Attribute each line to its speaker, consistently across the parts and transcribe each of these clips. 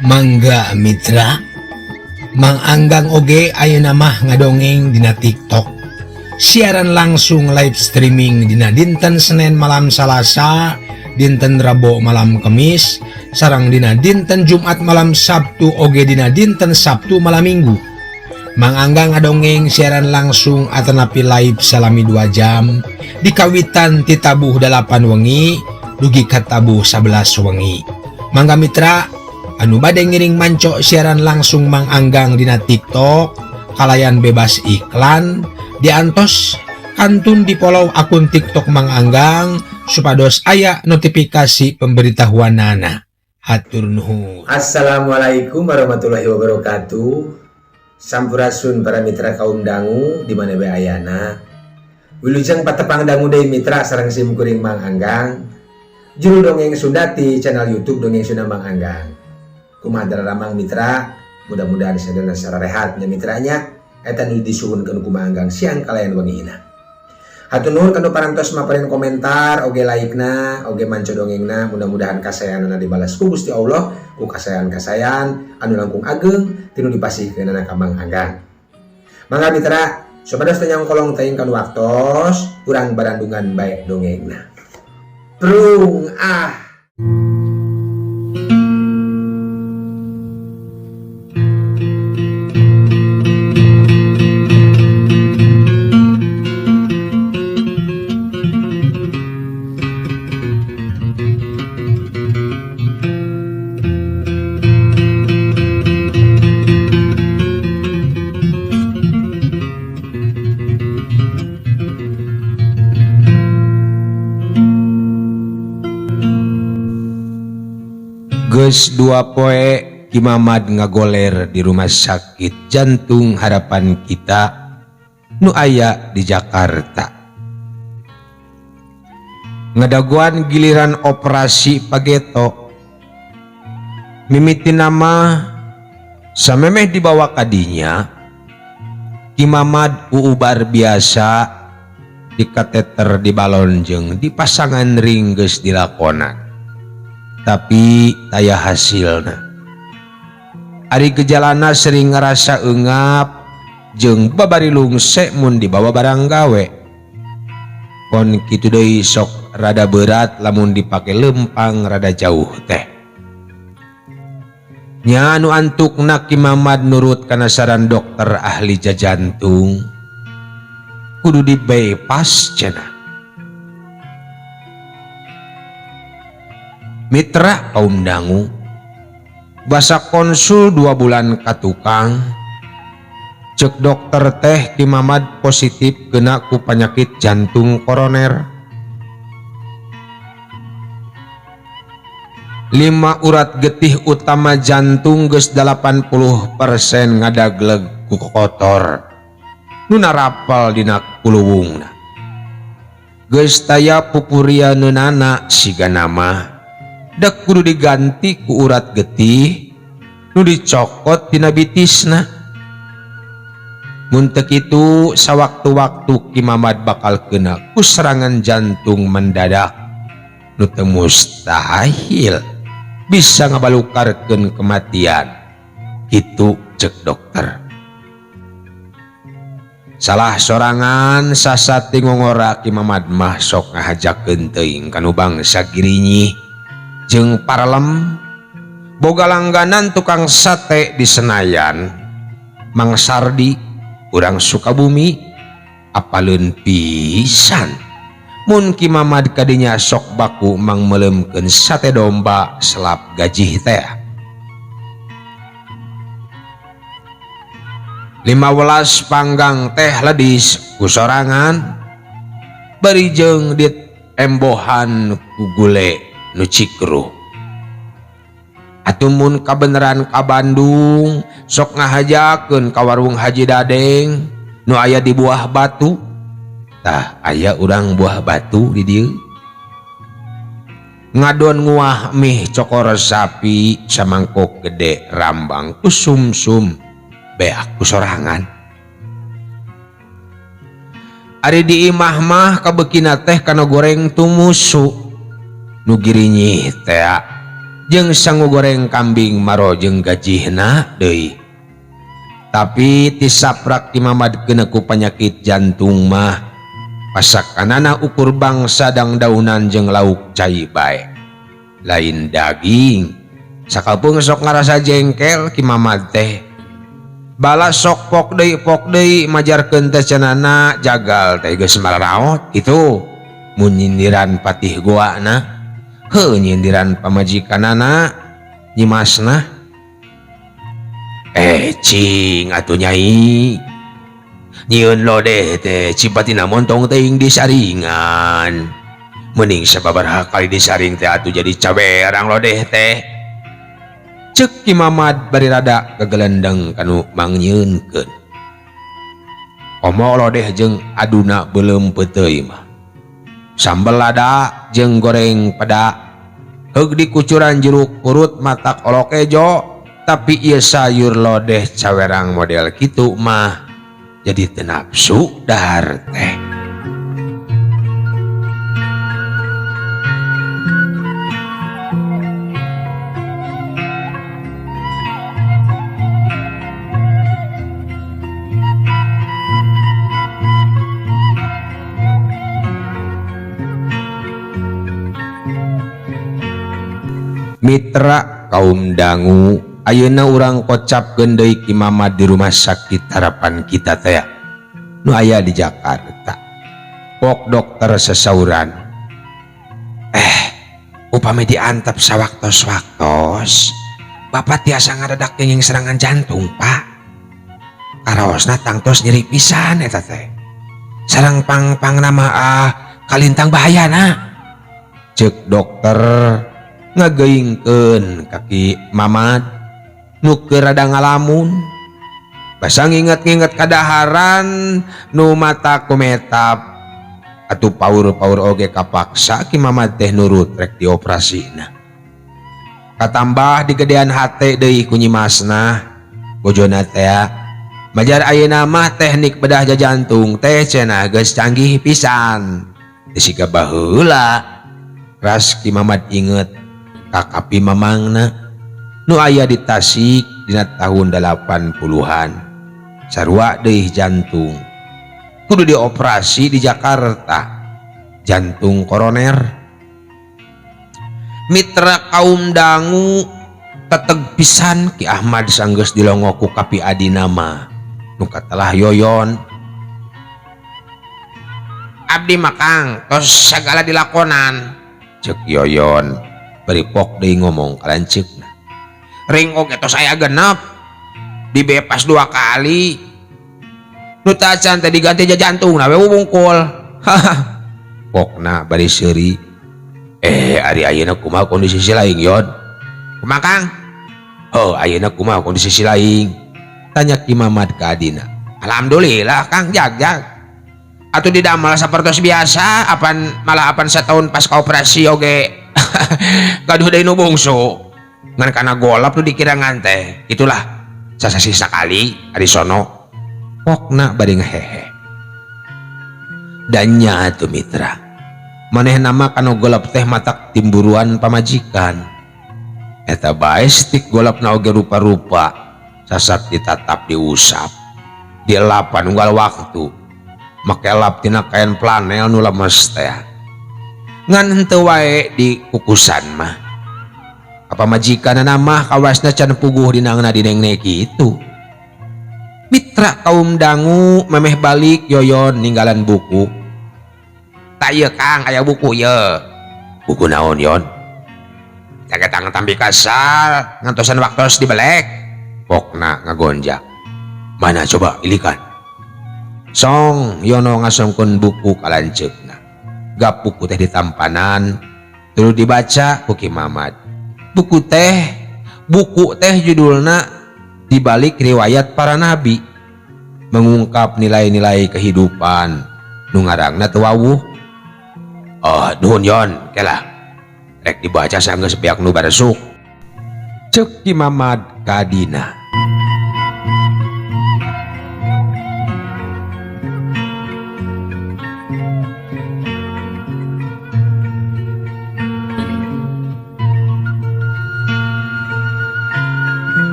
Speaker 1: Mangga Mitra Mang Anggang oge ayeuna mah ngadongeng dina TikTok siaran langsung live streaming dina dinten Senin malam Salasa, dinten Rabo malam Kemis, sareng dina dinten Jumat malam Sabtu oge dina dinten Sabtu malam Minggu. Mang Anggang ngadongeng siaran langsung atanapi live salami 2 jam dikawitan ti tabuh 8 wengi dugi ka tabuh 11 wengi. Mangga Mitra anu bade ngiring manco siaran langsung Mang Anggang dina TikTok kalayan bebas iklan diantos kantun di follow akun TikTok Mang Anggang supados aya notifikasi pemberitahuanana. Hatur nuhun.
Speaker 2: Assalamualaikum warahmatullahi wabarakatuh. Sampurasun para mitra kaum dangu di mana bae ayana. Wilujeng patepang dangu deui mitra sareng sim kuring Mang Anggang. Juru dongeng Sunda ti channel YouTube Dongeng Sunda Mang Anggang. Kumaha daramang mitra, mudah-mudahan sadayana sararehat nya mitranya. Eta nu disuhunkeun ku Mang Anggang siang kalayan wengina. Hatur nuhun kanu parantos maparin komentar, oge like-na, oge manco dongengna, mudah-mudahan kasayanana dibalas ku Gusti Allah, ku kasayan-kasayan anu langkung ageng tinu dipasihkeunana ka Mang Anggang. Mangga mitra, supados teu nyangkolong teuing kanu waktos, urang barandungan bae dongengna. Prung ah.
Speaker 1: Geus 2 poe Ki Mamad ngagoler di rumah sakit jantung harapan kita nu aya di Jakarta. Ngadagoan giliran operasi pageto. Mimiti nama samemeh dibawa kadinya Ki Mamad uubar biasa di kateter di balon jeung di pasangan ring geus dilakonan. Tapi taya hasilna. Ari gejalana sering ngerasa eungap jeung babari lungse mun dibawa barang gawe. Kon kitu deui sok rada berat lamun dipake lempang rada jauh teh. Nya anu antukna Ki Mamad nurut kana saran dokter ahli jajantung. Kudu di bypass cenah. Mitra kaum dangu basa konsul 2 bulan ka tukang cek dokter teh Ki Mamad positif kena ku penyakit jantung koroner. 5 urat getih utama jantung geus 80% ngadagleg ku kotor nu narapal dina kuluwungna. Geus taya pupurianeunana siga nama dek kudu diganti ku urat getih nu dicokot tina bitisna. Mun teu kitu sawaktu-waktu Ki Mamad bakal kena ku serangan jantung mendadak nu teu mustahil bisa ngabalukarkeun kematian. Kitu cek dokter. Salah sorangan sasati ngongora Ki Mamad mah sok ngahajakeun teuing kanu bangsa Girinyi jeung paralem boga langganan tukang sate di Senayan Mang Sardi urang Sukabumi apaleun pisan mun Ki Mamad kadinya sok baku mang meuleumkeun sate domba selap gajih teh. 15 panggang teh ledis ku sorangan bari jeung ditembohan ku gule nu cikruh. Atuh mun kabeneran ka Bandung sok ngahajakeun ka warung Haji Dadeng nu aya di Buah Batu. Tah aya urang Buah Batu di dieu. Ngadon nguah mih cokor sapi samangkok gede rambang ku sumsum beak ku sorangan. Ari di imah mah kabeukina teh kana goreng tumusu. Nu girinyih teh
Speaker 2: Jeung sangu goreng kambing maro jeung gajihna deui. Tapi tisaprak Ki Mamad kena ku penyakit jantung mah pasakanana ukur bangsa dangdaunan jeung lauk cai bae. Lain daging. Sakapeung sok ngarasa jengkel Ki Mamad teh. Balas sok pok deui majarkeun teh cenana jagal teh geus mararaot kitu. Mun nyindiran patih goana heuh nyindiran pamajikanana nyimasna. Cing atuh nyai nyieun lodeh teh cipatina montong teuing disaringan. Mending sababaraha kali disaring teh atuh jadi caberang lodeh teh. Ceuk Ki Mamad bari rada gagelendeng kanu mangnyieunkeun. Komo lodeh jeung aduna beuleum peuteuy mah. Sambel lada jeung goreng peda heug dikucuran jeruk purut matak olok ejo, tapi ieu sayur lodeh cawerang model kitu mah jadi teu nafsu dahar teh. Mitra kaum dangu ayeuna urang kocapkeun deui Ki Mamad di rumah sakit Harapan Kita teh nu aya di Jakarta. Pok dokter sesauran, upami diantep sawaktos-waktos bapak tiasa ngadadak kenging serangan jantung pak. Karaosna tangtos nyeri pisan eta teh. Sareng pang-pang nama kalintang bahayana. Ceuk dokter ngageingkeun ka Ki Mamad nu keur rada ngalamun. Basa nginget-nginget kadaharan nu mata kumetap atuh paur-paur oge kapaksa Ki Mamad teh nurut rek dioperasina. Katambah digedean hate deui ku nyimasna bojona teh. Majar ayeuna mah teknik bedah jantung teh cenah geus canggih pisan. Teu siga baheula. Ras Ki Mamad inget kakapi mamangna nu aya di Tasik dina tahun 80-an. Sarua deui jantung kudu dioperasi di Jakarta, jantung koroner. Mitra kaum dangu teteg pisan Ki Ahmad sanggeus dilongo ku kapi adina mah nu katelah Yoyon. Abdi mah Kang tos sagala dilakonan, ceuk Yoyon bari pok deui ngomong ka lanceukna. Ring oge tos aya genep dibepas 2 kali nu tacan teh diganti jantungna we wungkul. Pokna bari seuri. Ari ayeuna kumaha kondisi si laing Yon? Kumaha Kang? Oh ayeuna kumaha kondisi si laing? Tanya Ki Mamad ka adina. Alhamdulillah Kang jag-jag. Atuh didamel sapertos biasa apan malah apan setahun pas operasi oge gaduh deui nu bungsu. Ngan kana golap nu dikirangan teh. Itulah sasasi sakali ari sono. Pokna bari ngehehe. Dan nya atuh mitra. Manehna mah kanu golap teh matak timburuan pamajikan. Eta bae stik golapna oge rupa-rupa. Sasat ditatap diusap. Dielapan unggal waktu. Make lap tina kain flanel nu lemes teh. Ngan henteu wae di kukusan mah. Apa majikanna mah kawasna can puguh dinangna dinengne kitu. Mitra kaum dangu memeh balik Yoyon ninggalan buku. Tak ieu Kang aya buku ye. Buku naon Yon? Cagetang tampi kasal ngantosan waktos dibelek. Pokna ngagonjak. Mana coba ilikan. Song Yono ngasongkeun buku ka lanceukna. Gap buku teh ditampanan tuluy dibaca ku Ki Mamad. Buku teh judulna Di Balik Riwayat Para Nabi, mengungkap nilai-nilai kehidupan nu ngarangna teu wawuh. Oh, nuhun Yon, kelah. Rek dibaca sanggeus beak nu baresuk. Ceuk Ki Mamad ka adina.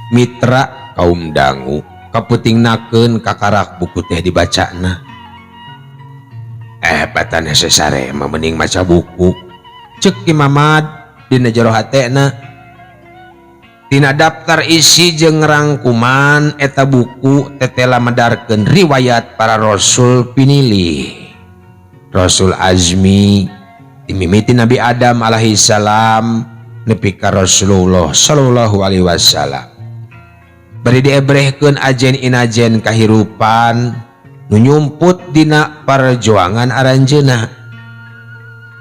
Speaker 2: Mitra kaum dangu kaputingnakeun kakarak buku teh dibacana. Batan hese sare mah mending maca buku. Ceuk Ki Mamad dina jero hatena. Tina daftar isi jeung rangkuman eta buku tetela medarkeun riwayat para rasul pinilih. Rasul Azmi dimimiti Nabi Adam alaihi salam nepi ka Rasulullah sallallahu alaihi wasallam. Bari diebrehkeun ajen inajen kahirupan nu nyumput dina perjuangan aranjeuna.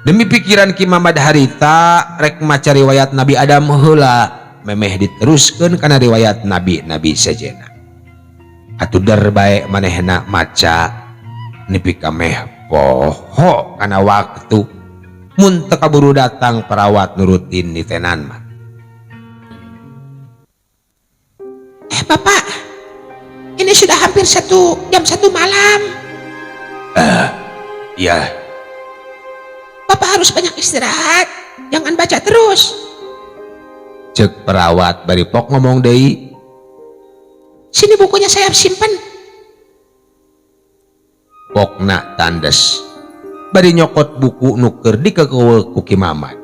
Speaker 2: Demi pikiran Ki Mamad harita rek maca riwayat Nabi Adam heula memeh diteruskeun kana riwayat nabi-nabi sejenna. Atuh der bae manehna maca nepi ka meh poho kana waktu mun teu kaburu datang perawat nurutin nitenan mah.
Speaker 1: Bapak, ini sudah hampir jam 1 malam.
Speaker 2: Iya.
Speaker 1: Bapak harus banyak istirahat, jangan baca terus.
Speaker 2: Cek perawat bari pok ngomong deui.
Speaker 1: Sini bukunya saya simpen.
Speaker 2: Pokna tandes. Bari nyokot buku nu keur dikekeuweuk ku Ki Mamad.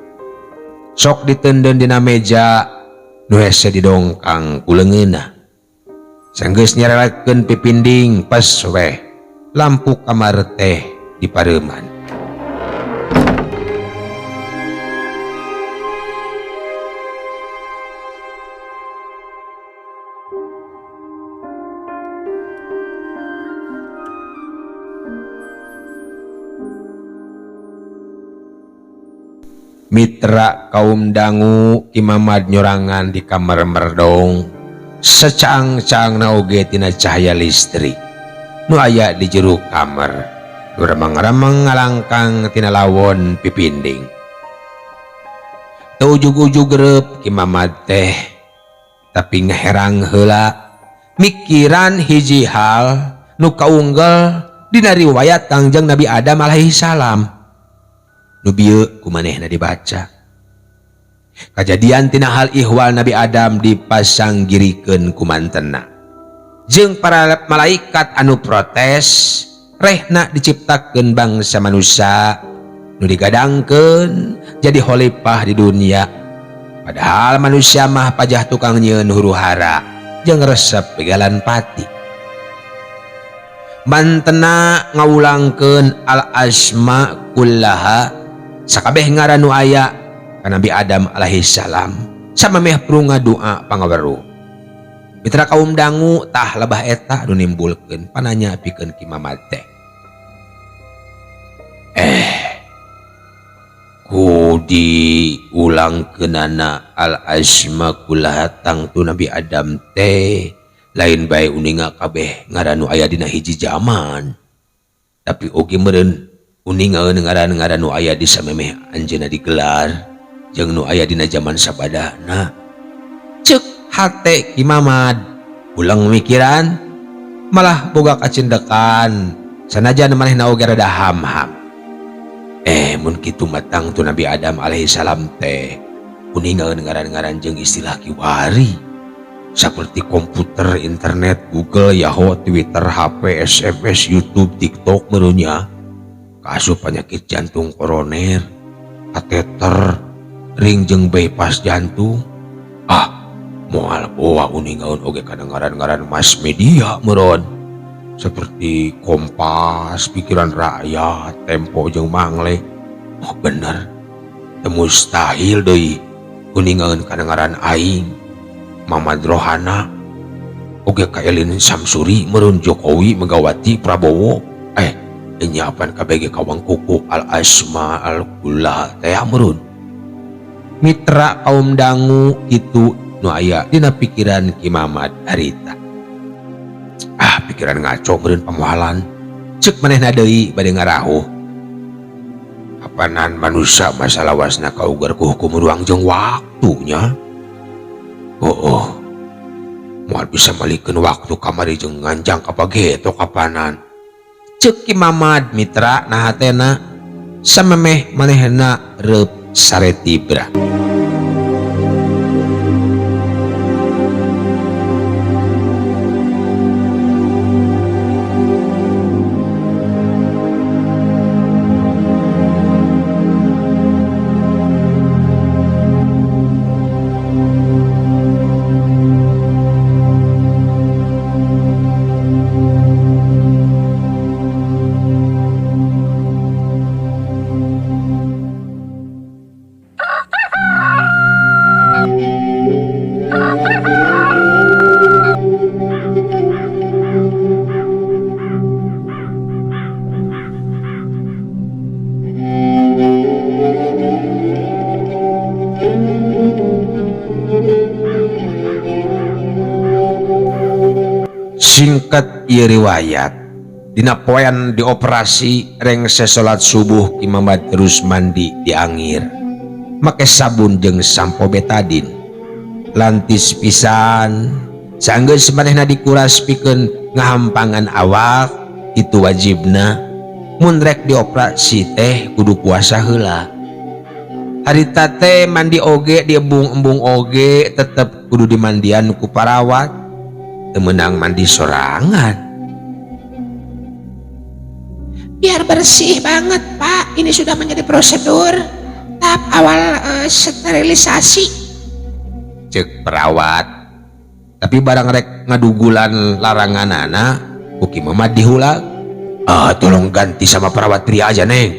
Speaker 2: Sok diteundeun dina meja nu hese didongkang ku leungeunna. Sanggeus nyerelekeun pipinding pas weh lampu kamar teh dipareuman. Mitra kaum dangu Ki Mamad nyorangan di kamar merdong secaang-caangna oge tina cahaya listrik nu aya di jero kamar nu remeng-remeng ngalangkang tina lawon pipinding. Teu ujug-ujug reup Ki Mamad teh tapi ngeherang heula mikiran hiji hal nu kaunggel dina riwayat Kangjeng Nabi Adam alaihi salam. Nu bieu ku manehna dibaca. Kajadian tina hal ihwal Nabi Adam dipasanggirikeun ku mantena. Jeung para malaikat anu protes rehna diciptakeun bangsa manusia nu digadangkeun jadi khalifah di dunia. Padahal manusia mah pajah tukang nyieun huru hara jeung resep begalan pati. Mantena ngawulangkeun al asma kullaha sakabeh ngaran nu aya ka Nabi Adam alaihi salam samemeh prunga doa pangaweruh. Mitra kaum dangu tah lebah eta nu nimbulkeun pananya pikeun Ki Mamad teh. Ku diulangkeunana al asma kullaha tangtu Nabi Adam teh lain bae uninga kabeh ngaran nu aya dina hiji zaman tapi oge meureun uningaeun ngaran-ngaran nu aya di samemeh anjeunna digelar jeung nu aya dina zaman sabadana. Ceuk hate Ki Mamad ulang mikiran malah boga kacindekan sanajan manehna oge rada ham-ham. Mun kitu mah tangtu Nabi Adam alaihi salam teh uningaeun ngaran-ngaran jeung istilah kiwari seperti komputer, internet, Google, Yahoo, Twitter, HP, SMS, YouTube, TikTok meureunnya. Kaasup penyakit jantung koroner, kateter, ring jeung bypass jantung. Ah, moal boa uningaeun oge kana ngaran-ngaran mass media meureun. Seperti Kompas, Pikiran Rakyat, Tempo jeung Mangle. Oh bener, teu mustahil deui uningaeun kana ngaran aing, Mamad Rohana, oge ka Elin Samsuri meureun Jokowi, Megawati, Prabowo. Nyiapan KBG kawang kuku al asma al kula teh meureun. Mitra kaum dangu kitu nu aya dina pikiran Ki Mamad harita. Ah, pikiran ngaco meureun pamohalan. Ceuk manehna deui bade ngarahuh. Apanan manusia masa lawasna kaugar ku hukum ruang jeung waktunya. Oh, moal bisa malikeun waktu kamari jeung nganjang ka pageto kapanan. Ceuk Ki Mamad mitra nah hatena samemeh manehna reup saretibra. Singkat ieu riwayat, dina poean dioperasi rengse salat subuh Ki Mamad terus mandi diangir make sabun jeung sampo betadin. Lantis pisan sanggeus manehna dikuras pikeun ngahampangan awak itu wajibna mun rek dioperasi teh kudu puasa heula. Harita teh mandi oge diembung-embung oge tetep kudu dimandian ku parawat, teu meunang mandi sorangan.
Speaker 1: Biar bersih banget Pak, ini sudah menjadi prosedur tahap awal sterilisasi.
Speaker 2: Cek perawat. Tapi barang rek ngadugulan laranganana ku Ki Mamad dihulag. Ah, tolong ganti sama perawat pria aja neng.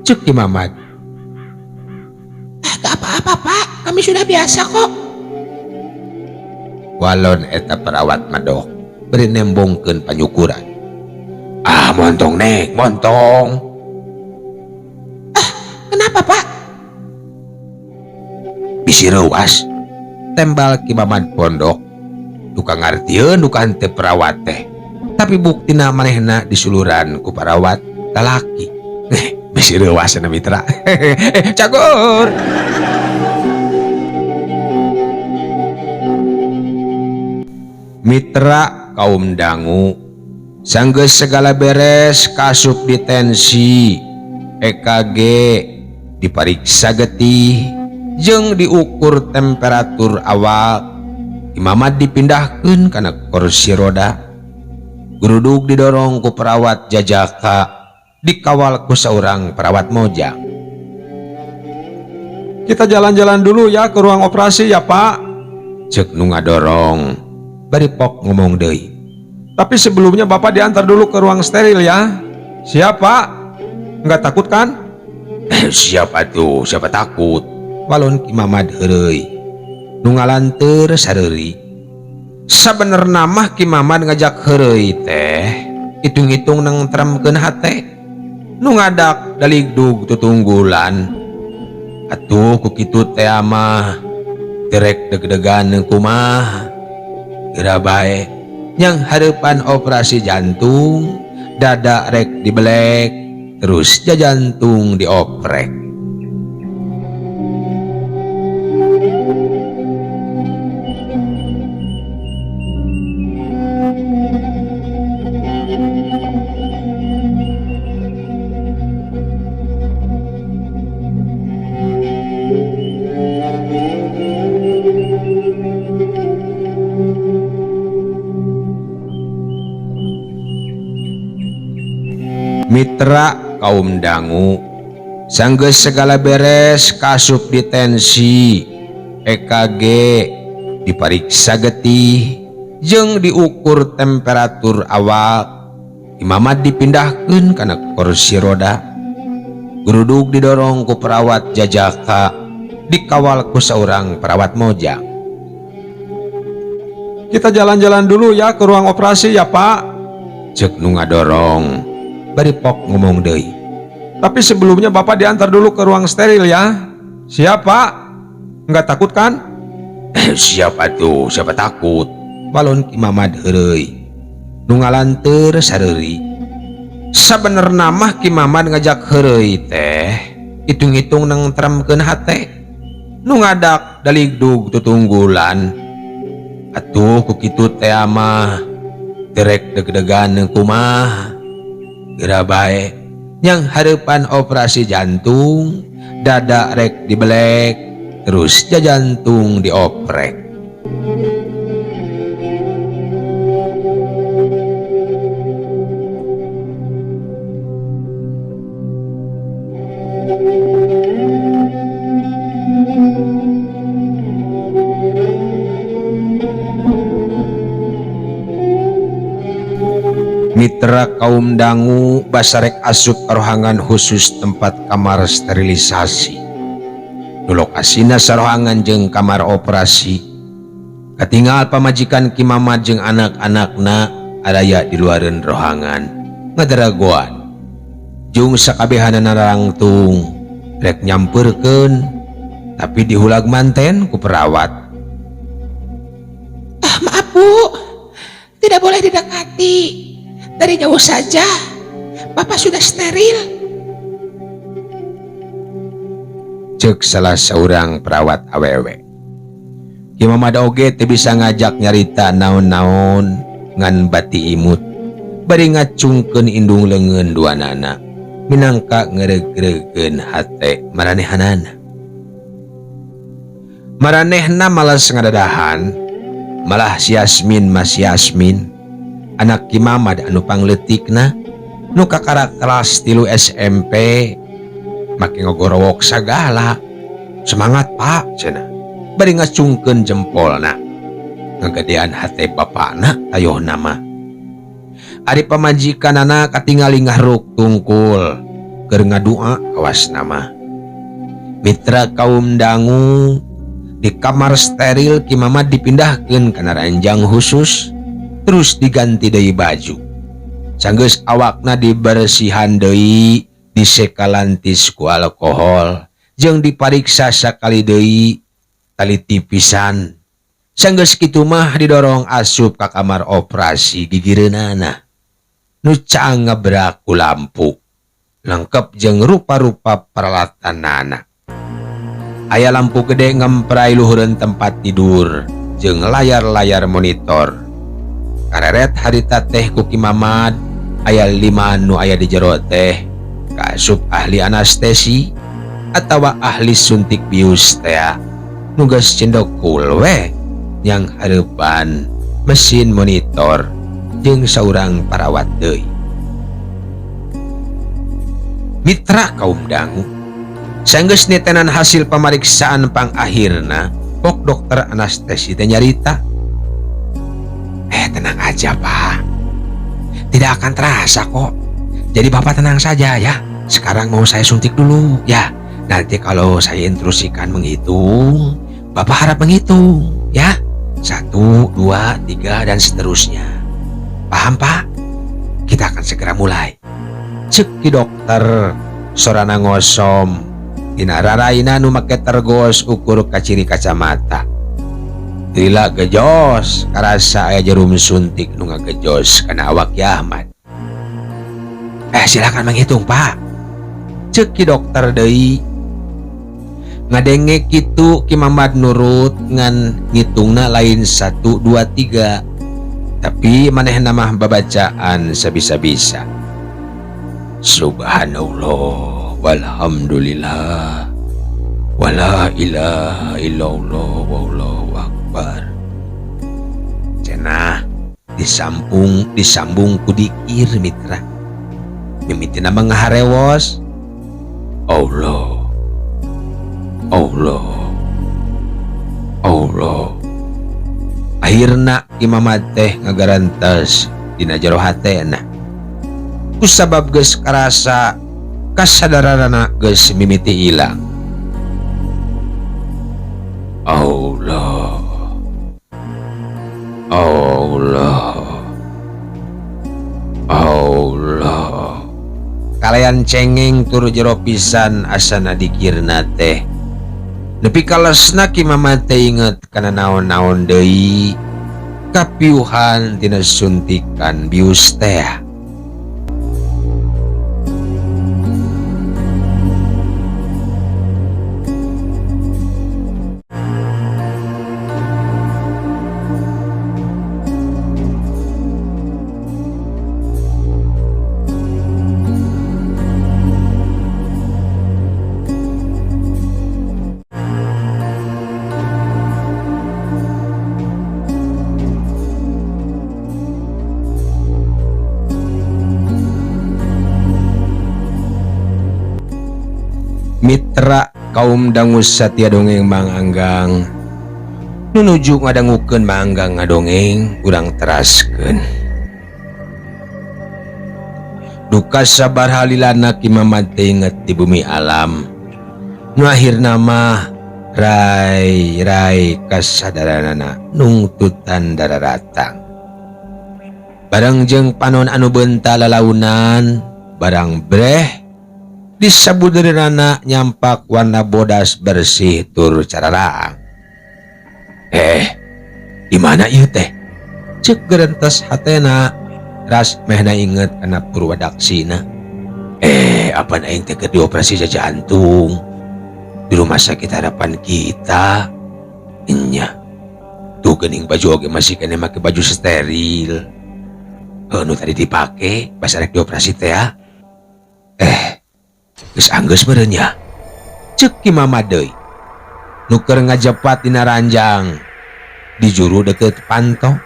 Speaker 2: Cek Ki Mamad.
Speaker 1: Ah, gak apa-apa Pak, kami sudah biasa kok.
Speaker 2: Walon eta perawat madok beri nembongkeun panyukuran. Ah, montong neng, montong.
Speaker 1: Ah, kenapa Pak?
Speaker 2: Bisi reuas. Tembal Ki Mamad pondok. Duka ngartieun duka henteu perawat teh. Tapi buktina manehna disuluran ku perawat lalaki. Bisi reuas na mitra. Cagur. Mitra kaum dangu sanggeus segala beres kasup ditensi EKG dipariksa getih jeung diukur temperatur awak. Ki Mamad dipindahkeun kana kursi roda, geruduk didorong ku perawat jajaka, dikawal ku saurang perawat mojang.
Speaker 3: Kita jalan-jalan dulu ya ke ruang operasi ya Pak.
Speaker 2: Cek nu ngadorong bari pok ngomong deui.
Speaker 3: Tapi sebelumnya Bapak diantar dulu ke ruang steril ya. Siap Pak? Nggak takut kan?
Speaker 2: Siapa tuh? Siapa takut? Walon Ki Mamad heureuy. Nu ngalanteur sareuri. Sabenerna mah Ki Mamad ngajak heureuy teh hitung-hitung nangtramkeun hate. Nu ngadak daligdug tutunggulan. Atuh ku kitu teh mah terek deg-degan kumaha. Geura bae yang hareupan operasi jantung, dada rek dibelek, terus jantung dioprek. Mitra kaum dangu sanggeus segala beres kasup ditensi EKG dipariksa getih jeung diukur temperatur awak. Ki Mamad dipindahkeun kana kursi roda, geruduk didorong ku perawat jajaka, dikawal ku saurang perawat mojang.
Speaker 3: Kita jalan-jalan dulu ya ke ruang operasi ya Pak.
Speaker 2: Cek nu ngadorong bari pok ngomong deui.
Speaker 3: Tapi sebelumnya Bapak diantar dulu ke ruang steril ya. Siap Pak? Nggak takut kan?
Speaker 2: Siapa tuh? Siapa takut? Walon Ki Mamad heureuy. Nu ngalanteur sareuri. Sabenerna mah Ki Mamad ngajak heureuy teh hitung-hitung nangtramkeun hate. Nu ngadak daligdug tutunggulan. Atuh ku kitu teh mah terek deg-degan kumaha. Geura bae yang hareupan operasi jantung, dada rek dibelek, terus jantung dioprek. Mitra kaum dangu basarek asup rohangan khusus tempat kamar sterilisasi. Nu lokasina sarohangan jeung kamar operasi. Katingal pamajikan Ki Mamad jeung anak-anakna araya di luareun rohangan ngadaragoan. Jung sakabehanana rangtung rek nyampeurkeun tapi dihulag manten ku perawat.
Speaker 1: Ah, maaf Bu, Tidak boleh didekati. Dari jauh saja. Bapak sudah steril.
Speaker 2: Cek salah seorang perawat awewe. Ki Mamad oge teu bisa ngajak nyarita naon-naon ngan bati imut. Bari ngacungkeun indung leungeun duanana minangka ngereug-reugeun hate maranehanana. Maranehna malas ngadadahan, malah si Yasmin mas Yasmin, anak Ki Mamad anu pangleutikna nu kakara kelas 3 SMP make ngogorowok sagala. Semangat Pak cenah. Bari ngacungkeun jempolna. Ngagedean hate bapana tayohna mah. Ari pamajikanana katingali ngahruk tungkul keur ngadua kawasna mah. Mitra kaum dangu di kamar steril Ki Mamad dipindahkeun kana ranjang khusus terus diganti deui baju. Sanggeus awakna dibersihan deui, disekalantis ku alkohol jeung dipariksa sakali deui taliti pisan. Sanggeus kitu mah didorong asup ka kamar operasi gigireunana. Nu caang ngebrak ku lampu lengkap jeung rupa-rupa peralatanana. Aya lampu gede ngemprai luhureun tempat tidur jeung layar-layar monitor. Kareret harita teh ku Ki Mamad aya 5 nu aya di jero teh kaasup ahli anestesi atawa ahli suntik bius tea nu geus cendokul we yang hareupan mesin monitor jeung saurang parawat deui. Mitra kaum dangu sanggeus nitenan hasil pamariksaan pangakhirna, pok dokter anestesi teh nyarita, tenang aja Pak, tidak akan terasa kok. Jadi Bapak tenang saja ya. Sekarang mau saya suntik dulu ya. Nanti kalau saya instruksikan menghitung, Bapak harap menghitung ya. 1, 2, 3 dan seterusnya. Paham Pak? Kita akan segera mulai. Cek ki dokter sorana ngosom dina raraina nu make tergos ukur kaciri kacamata. Lila gejos karasa aya jarum suntik nu ngagejos kana awak Ki Ahmad. Silakan menghitung Pak. Cek ki dokter deui. Ngadenge kitu Ki Mamad nurut ngan ngitungna lain 1, 2, 3. Tapi manehna mah babacaan sabisa-bisa. Subhanallah walhamdulillah wala ilaha illallah wallahu akbar. Cenah disambung ku dikir mitra. Mimitina mah ngaharewos. Allah Allah Allah. Akhirna Ki Mamad teh ngagarantes dina jero hatena. Kusabab geus karasa kasadaranana geus mimiti ilang. Allah Allah Allah. Kalayan cengeng tur jero pisan asana dikirna teh. Nepi kalesna Ki Mamad teh inget kana naon-naon deui kapiuhan tina suntikan bius teh. Mitra kaum dangu satia dongeng Mang Anggang nunuju ngadangukeun Mang Anggang ngadongeng urang teraskeun. Duka sabar halilana Ki Mamad teh inget di bumi alam nu akhirna mah rai-rai kasadaranana nungtutan dararatang. Bareng jeung panon anu beunta lalaunan barang breh disabudeurana nyampak warna bodas bersih tur cararaang. Di mana ieu teh? Cek gerentes hatena ras mehna inget kana purwadaksina. Apan aing teh keur dioperasi jantung di rumah sakit Harapan Kita. Enya tuh geuning baju oge masih kene make baju steril. Nu tadi dipake pas arek dioperasi teh ya. Geus anggeus meureun nya. Cek Ki Mamad deui. Nu keur ngajepat dina ranjang di juru deukeut panto.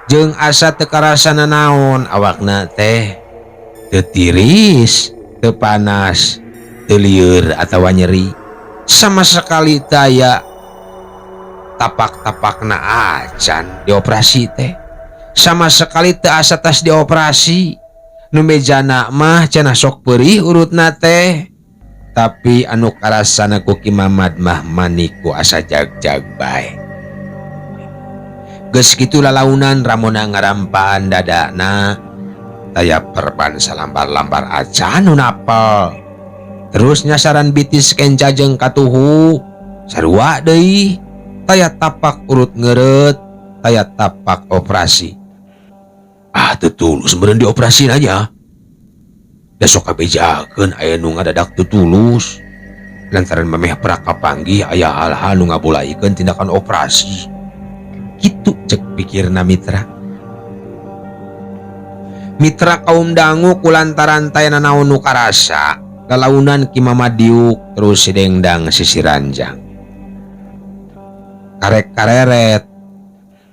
Speaker 2: Jeung asa teu karasa nanaon awakna teh teu tiris, teu panas, teu lieur atawa nyeri. Sama sekali teu aya tapak-tapakna acan dioperasi teh. Sama sekali teu asa tas dioperasi. Nu mejana mah cenah sok peurih urutna teh. Tapi anu karasana ku Ki Mamad mah maniku asa jag-jag bae. Geus kitu lalaunan ramona ngarampaan dadana taya perban salambar-lambar acan nu napel. Terus nyasaran bitis kenca jeung katuhu sarua deui taya tapak urut ngeureut taya tapak operasi. Ah teu tulus meureun dioperasi nya. Da sok kabejakeun aya nu ngadadak teu tulus. Lantaran memeh prak kapanggih aya hal-hal nu ngabulaikeun tindakan operasi. Kitu cek pikirna mitra. Mitra kaum dangu kulantaran taya nanaon nu karasa lalaunan Ki Mamad diuk terus sidengdang sisi ranjang. Karek kareret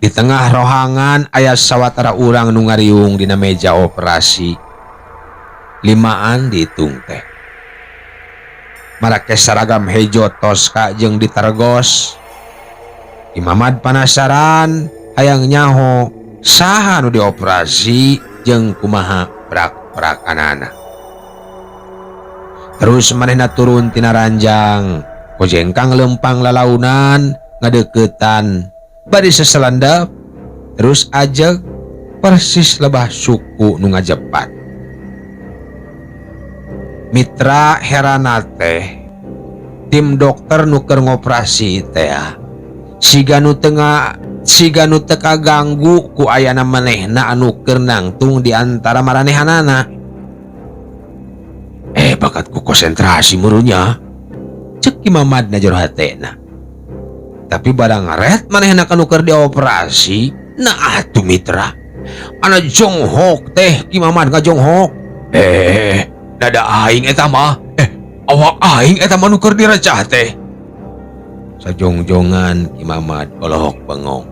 Speaker 2: di tengah rohangan aya sawatara urang nu ngariung dina meja operasi. Limaan dihitung teh. Marake saragam hejo toska jeung ditergos. Ki Mamad panasaran hayang nyaho saha nu dioperasi jeung kumaha prak-prakanana. Terus manehna turun tina ranjang, kojengkang lempang lalaunan ngadeukeutan bari seselandap terus ajeg persis lebah suku nu ngajepat. Mitra herana teh tim dokter nu keur ngoperasi teh siga nu tengah siga nu teu kaganggu ku ayana manehna anu keur nangtung di antara maranehanana. Bakat ku konsentrasi murunya cek Ki Mamad na jero hatena. Tapi barang ngaret manehna kanu keur dioperasi, nah atuh mitra. Ana jonghok teh Ki Mamad ngajonghok. Dada aing eta mah. Awak aing eta mah nu keur direcah teh. Sajongjongan Ki Mamad olohok bengong.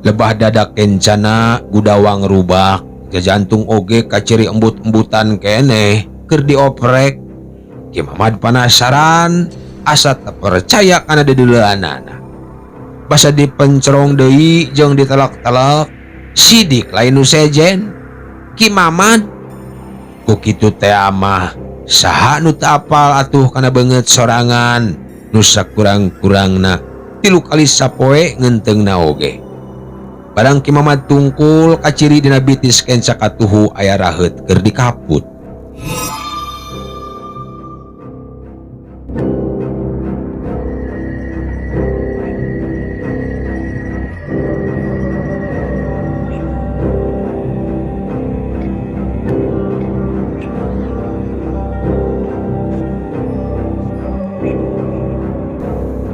Speaker 2: Lebah dada kencana gudawang rubak, jajantung oge kaciri embut-embutan keneh keur dioprek. Ki Mamad panasaran asa teu percaya kana dedeuleanana. Basa dipencerong deui jeung ditelak-telak, sidik lain nu sejen. Ki Mamad ku kitu teh mah saha nu teu apal atuh kana beungeut sorangan nu sakurang-kurangna 3 kali sapoe ngenteungna oge. Barang Ki Mamad tungkul kaciri dina bitis kenca katuhu aya raheut keur dikaput.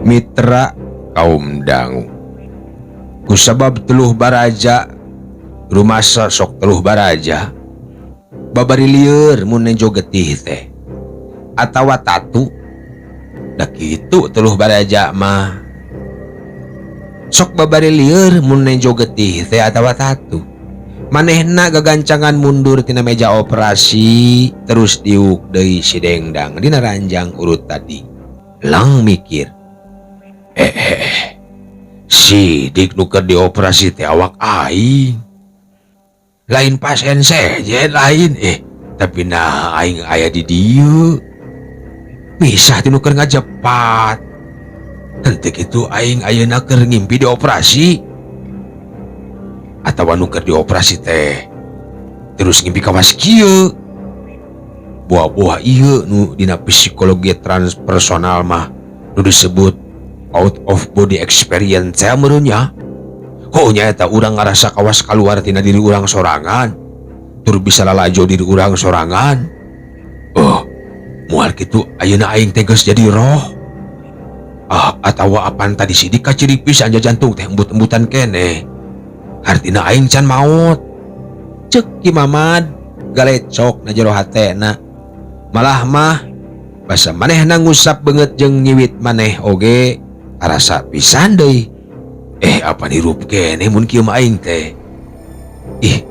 Speaker 2: Mitra kaum dangu kusabab teluh baraja rumasa sok teluh baraja babari lieur mun nejo getih teh atawa tatu da kitu teluh baraja mah sok babari lieur mun nejo getih teh atawa tatu manehna gagancangan mundur tina meja operasi terus diuk deui si dengdang dina ranjang urut tadi lang mikir. Sidik nu keur dioperasi teh awak aing. Lain pasien sejen lain tapi nah aing aya di dieu. Misah ti nu keur ngajepat. Henteu kitu aing ayeuna keur ngimpi dioperasi. Atawa nu keur dioperasi teh terus ngimpi kawas kieu. Buah-buah ieu nu dina psikologi transpersonal mah nu disebut out of body experience saya meureun nya.
Speaker 3: Heuh nya eta urang ngarasa kawas kaluar tina diri urang sorangan. Tur bisa lalajo diri urang sorangan. Oh, moal kitu ayeuna aing teh geus jadi roh. Ah, atawa apan tadi sidik kacirik pisan jantung teh embut-embutan keneh. Hartina aing can maot. Cek Ki Mamad galecok na jero hatena. Malah mah basa manehna ngusap beungeut jeung nyiwit maneh oge karasa pisan deui. Apan hirup keneh mun kieu mah aing teh. Ih,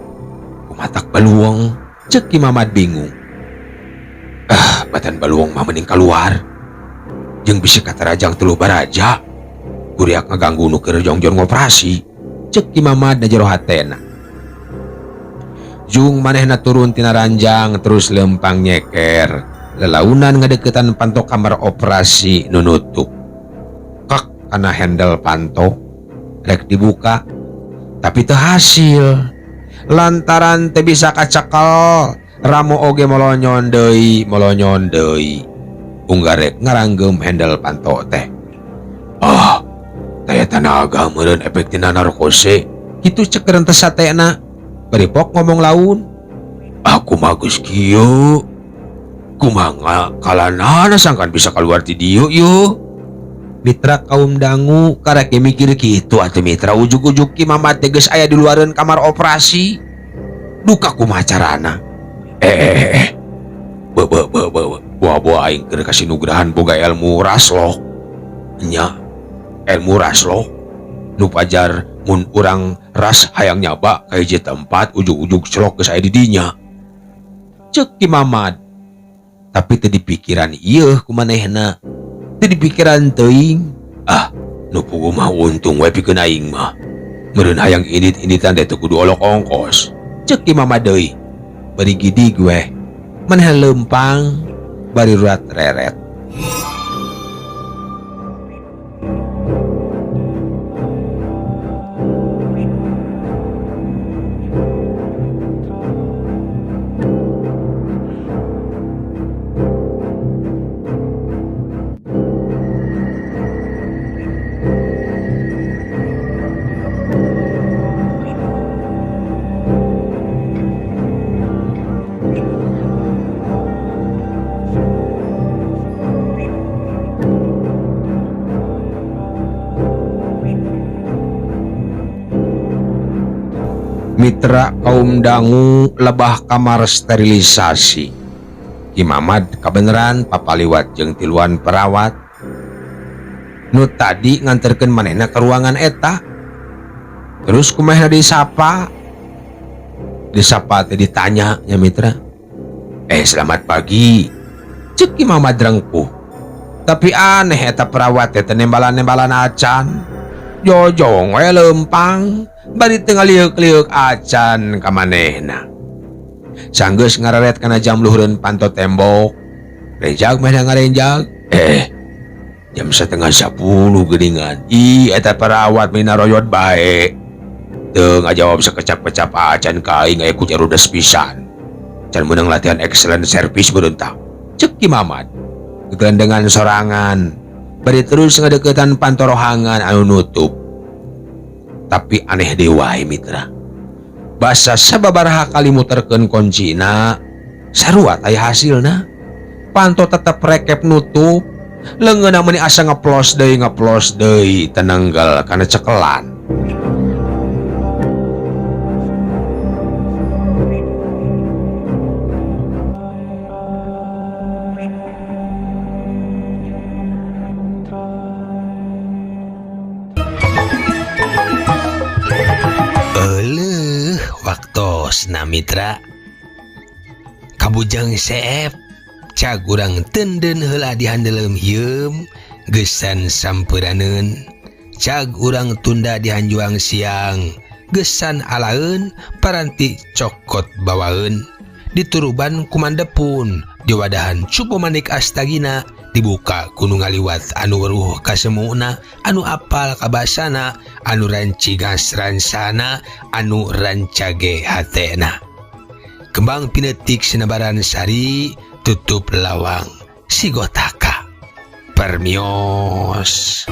Speaker 3: kumatak baluang. Cek Ki Mamad bingung. Ah, batan baluang mah mending kaluar. Jeung bisi katarajang teluh baraja. Kuriak ngaganggu nu keur jongjon ngoperasi. Cek Ki Mamad na jero hatena. Jung manehna turun tina ranjang terus lempang nyeker. Lelaunan ngadeukeutan panto kamar operasi nu nutup. Kek kana handle panto rek dibuka tapi teu hasil. Lantaran teu bisa kacekel, ramo oge molonyon deui, molonyon deui. Unggar rek ngaranggem handle panto teh. Ah, taya tanaga meureun efek tina narkose. Kitu cek rentes satena. Baripok ngomong laun. Aku mah geus kieu. Kumaha kalanana sangkan bisa keluar ti dieu yeuh. Mitra kaum dangu karek ge mikir kitu atuh mitra ujug-ujug Ki Mamad teh geus aya di luareun kamar operasi. Duka kumaha carana? Be be be be. Boa-boa aing keur kasinugrahan boga ilmu raslok. Nya, ilmu raslok. Nu pajar mun urang ras hayang nyaba ka hiji tempat ujug-ujug celok geus aya di dinya. Ceuk Ki Mamad. Tapi teu dipikiran ieu ku manehna. Teu dipikiran teuing. Ah, nu puguh mah untung we pikeun aing mah. Meureun hayang indit-inditan teh teu kudu olok ongkos. Ceuk Ki Mamad deui. Bari gidig weh. Manehna leumpang bari rurat reret. Mitra kaum dangu lebah kamar sterilisasi. Ki Mamad kabeneran papaliwat jeung tiluan perawat. Nu tadi nganterkeun manehna ke ruangan eta. Terus kumaha disapa? Disapa teh ditanya nya mitra. Selamat pagi. Ceuk Ki Mamad rengkuh. Tapi aneh eta perawat teh teu nembalan-nembalan acan. Jojong we leumpang. Bari teu ngaliuk-liuk acan ka manehna. Sanggeus ngareret kana jam luhureun panto tembok. Renjag meh ngarenjag. Jam 9:30 geuningan. Ih, eta perawat mina royot bae. Teu ngajawab sekecap-kecap acan ka aing aya ku jarudes pisan. Can meunang latihan excellent service meureun tah. Ceuk Ki Mamad. Gegelendengan sorangan. Bari terus ngadeuketan panto rohangan anu nutup. Tapi aneh deui wae mitra. Basa sababaraha kali muterkeun kuncina, sarua aya hasilna. Panto tetep rekep nutup, leungeunna meuni asa ngeplos deui ngeplos deui tenenggal kana cekelan.
Speaker 2: Waktosna mitra. Kabujang seep cag urang tenden heula dihandeleum hieum geusan sampuraneun. Cag urang tunda dihanjuang siang geusan alaeun paranti cokot bawaeun. Dituruban kumandepun diwadahan cupu manik astagina dibuka kudu ngaliwat anu weruh kasemuna anu apal kabasana anu rancigas ransana anu rancage hatena. Kembang pinetik sinebaran sari tutup lawang sigotaka permios.